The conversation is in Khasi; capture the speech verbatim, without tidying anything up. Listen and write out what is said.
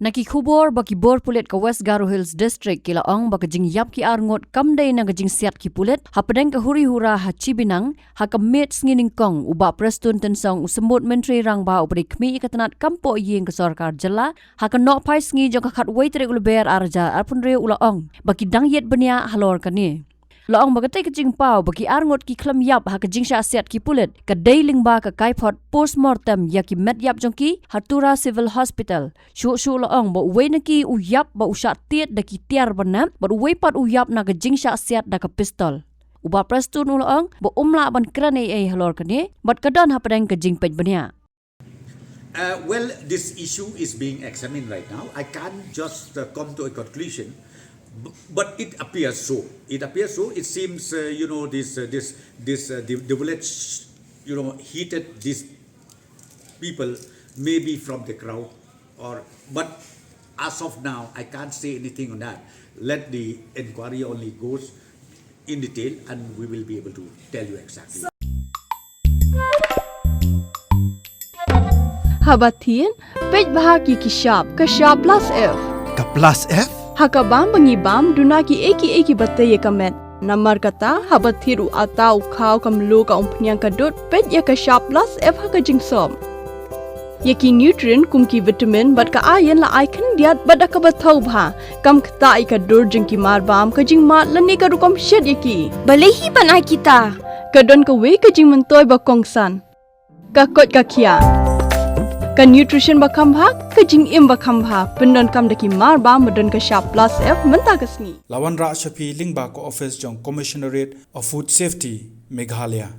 Na ki khubor ba ki bor pulit ka West Garo Hills District ki la ong ba ka jingïap ki arngut kam dei na ka jingsiat ki pulit, hapdeng ka huri hura ha Chibinang, ha ka miet sngi nyngkong, u Bah Prestone Tynsong, u Symbud Myntri Rangbah uba dei khmih ïa ka tnat kam poh ïing ka sorkar jylla, ha ka nohphai sngi jong ka khatwei tarik u Lber arhajar arphew hynriew u la ong ba ki dang ïit bniah halor kane. La ong ba katei ka jingpaw ba ki arngut ki khlem ïap ha ka jingshah siat ki pulit ka dei lyngba ka kaiphod postmortem ïa ki met ïap jong ki ha Tura Civil Hospital. Shuh shuh la ong ba uwei na ki u ïap ba u shah tied da ki tiar ban nep, bad uwei pat u ïap na ka jingshah siat da ka pistol. U Bah Prestone u la ong ba um lah ban kren ei ei halor kane, bad ka don hapdeng ka jingpeit bniah. Uh, well, this issue is being examined right now. I can't just uh, come to a conclusion, b- but it appears so. It appears so. It seems, uh, you know, this uh, this this uh, the, the village, you know, heated these people, maybe from the crowd, or but as of now, I can't say anything on that. Let the inquiry only goes in detail, and we will be able to tell you exactly. Haba thied, peit bha ki ki shap, ka shap plus F. Ka plus F? Ha ka bam ba ngi bam, duna ki ei ki ei ki ba tei ïa ka met. Namar kata, haba thied u atta, u khaw, ka mluh, ka umphniang, ka dud, peit ïa ka shap plus F ha ka jingsop. Ïa ki nutrient kum ki vitamin bad ka iron la ai khyndiat bad da kaba thaw bha. Kam ktah ïa ka dur jong ki mar bam, ka jingmad lane ka rukom shet ïa ki. Balei hi ban ai kita? Ka don kawei ka jingmyntoi ba kongsan. Ka koit ka khiah. Ka nutrition ba kham bha, ka jingim ba kham bha. Pyndonkam da ki mar bam ba don ka shap plus F mynta ka sngi. La wanrah sha phi lyngba ka office jong Commissionerate of Food Safety, Meghalaya.